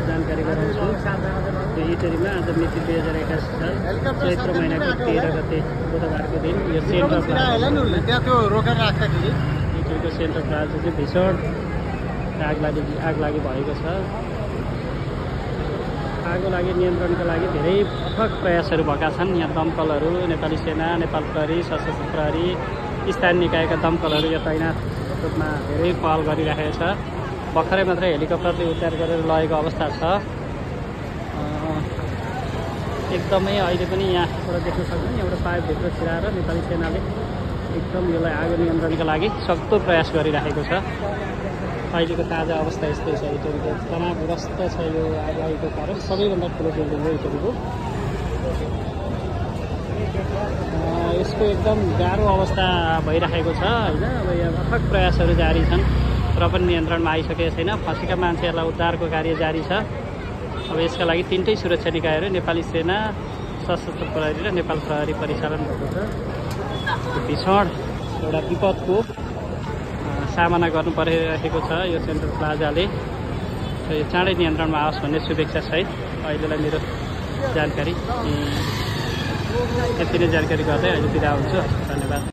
जानकारी गराउँछु। यो इटरीमा आज मिति 2021 साल चैत्र महिनाको 13 गते बुधबारको दिन यो सेन्टर इटरीको सेन्टर प्लाजा चाहिँ भीषण आग लागि भएको छ। आगो लागि नियन्त्रणका लागि धेरै अथक प्रयासहरू भएका छन्। यहाँ दमकलहरू, नेपाली सेना, नेपाल प्रहरी, सशस्त्र प्रहरी, स्थानीय निकायका दमकलहरू यो तैनात रूपमा धेरै पहल गरिरहेको छ। भर्खरै मात्रै हेलिकप्टरले उद्धार गरेर लगेको अवस्था छ। एकदमै अहिले पनि यहाँबाट देख्न सक्नुहुन्छ एउटा पाइपभित्र छिराएर नेपाली सेनाले एकदम यसलाई आगो नियन्त्रणका लागि सक्दो प्रयास गरिरहेको छ। अहिलेको ताजा अवस्था यस्तै छ। इटरीको तनावग्रस्त छ यो आग लागेको कारण। सबैभन्दा ठुलो बिल्डिङ हो इटरीको। यसको एकदम गाह्रो अवस्था भइरहेको छ होइन। अब यहाँ अथक प्रयासहरू जारी छन् र पनि नियन्त्रणमा आइसकेको छैन। फँसेका मान्छेहरूलाई उद्धारको कार्य जारी छ। अब यसका लागि तीनटै सुरक्षा निकायहरू नेपाली सेना, सशस्त्र प्रहरी र नेपाल प्रहरी परिचालन भएको छ। भीषण एउटा विपदको सामना गर्नु परिरहेको छ यो सेन्ट्रल प्लाजाले। यो चाँडै नियन्त्रणमा आओस् भन्ने शुभेच्छा सहित अहिलेलाई मेरो जानकारी यति नै जानकारी गर्दै अहिले बिदा हुन्छु। धन्यवाद।